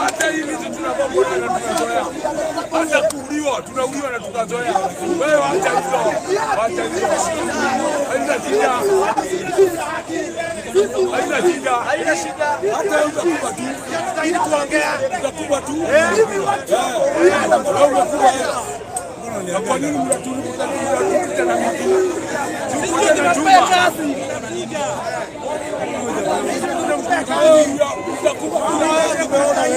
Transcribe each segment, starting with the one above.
Hata hivi vitu tunabomoa na tunazoea. Hata kuuliwa tunauliwa na tukazoea. Wewe acha hizo. Acha hizo. Haina shida. Haina shida. Haina shida. Hata wewe utakufa tu. Ili tuongea. Utakufa tu. Wewe utakufa. Na kwa nini mnaturuka na miti? Sikuja na chuma. Utakufa.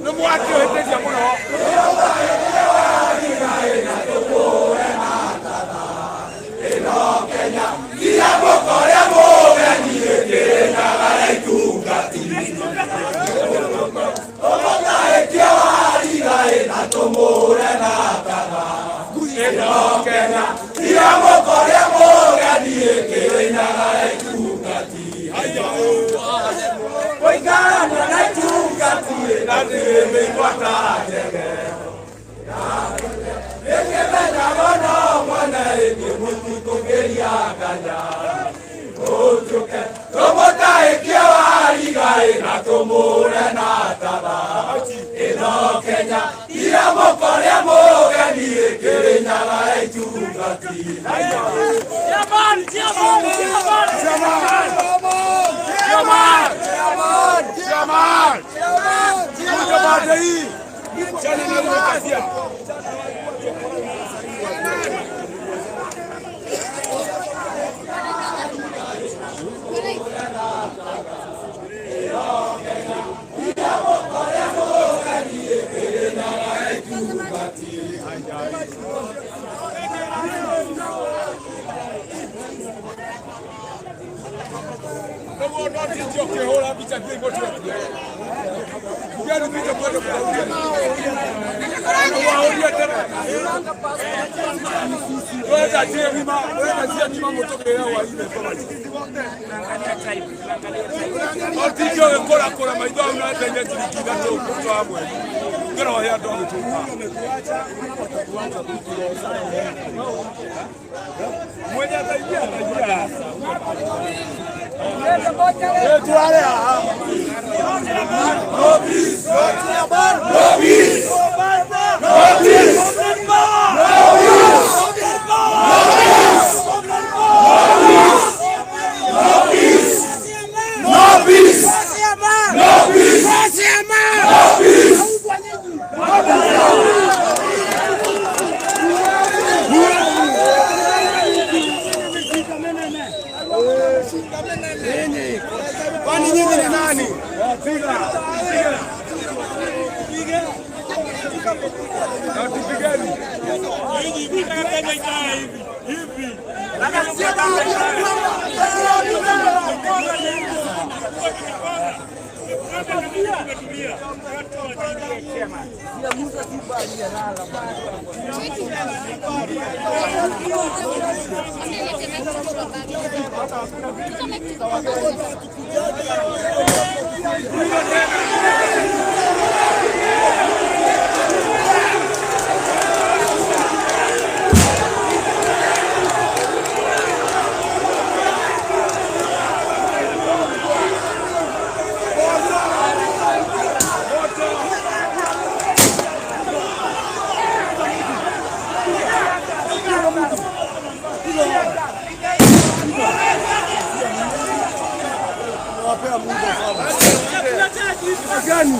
Nĩ mwaki ũhĩtĩtie mũno. Kuja baada hii. Chana na ile kazi. Ũkĩhũra mbica thiĩ kwenda wahũria tena wenda tiema wenda cia ngima mũtũgĩre hwainĩ otithio gĩkũrakũra maitho au na ndenye ciringi ithatũ mũtwe wa mweri ngĩra ũrĩa andũ agĩtũka mwenye ataingia ataingia. Tuare haha. No peace. No peace. No peace. No No peace. No peace. No peace. Kwani nyinyi ni nani? Na tupigeni. Nawapea muda sana. Gani?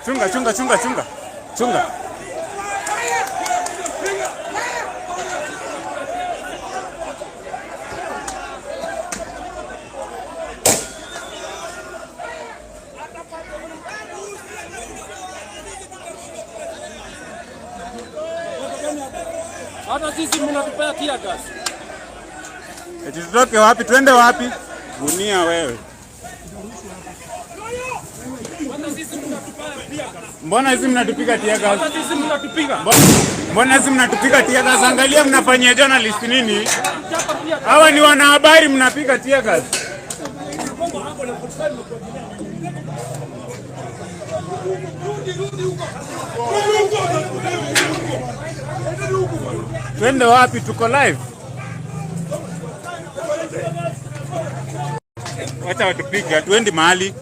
Chunga, chunga, chunga, chunga. Chunga. Hata sisi mnatupea tear gas. Eti tutoke wapi? Twende wapi? Gunia wewe. Hata sisi mnatupea tear gas. Mbona hizi mnatupiga tear gas? Hata sisi mnatupiga. Mbona hizi mnatupiga tear gas? Angalia mnafanyia journalist nini? Chapa tear gas. Hawa ni wanahabari, mnapiga tear gas. Twende wapi? Tuko live. Wacha watupige, hatuendi mahali.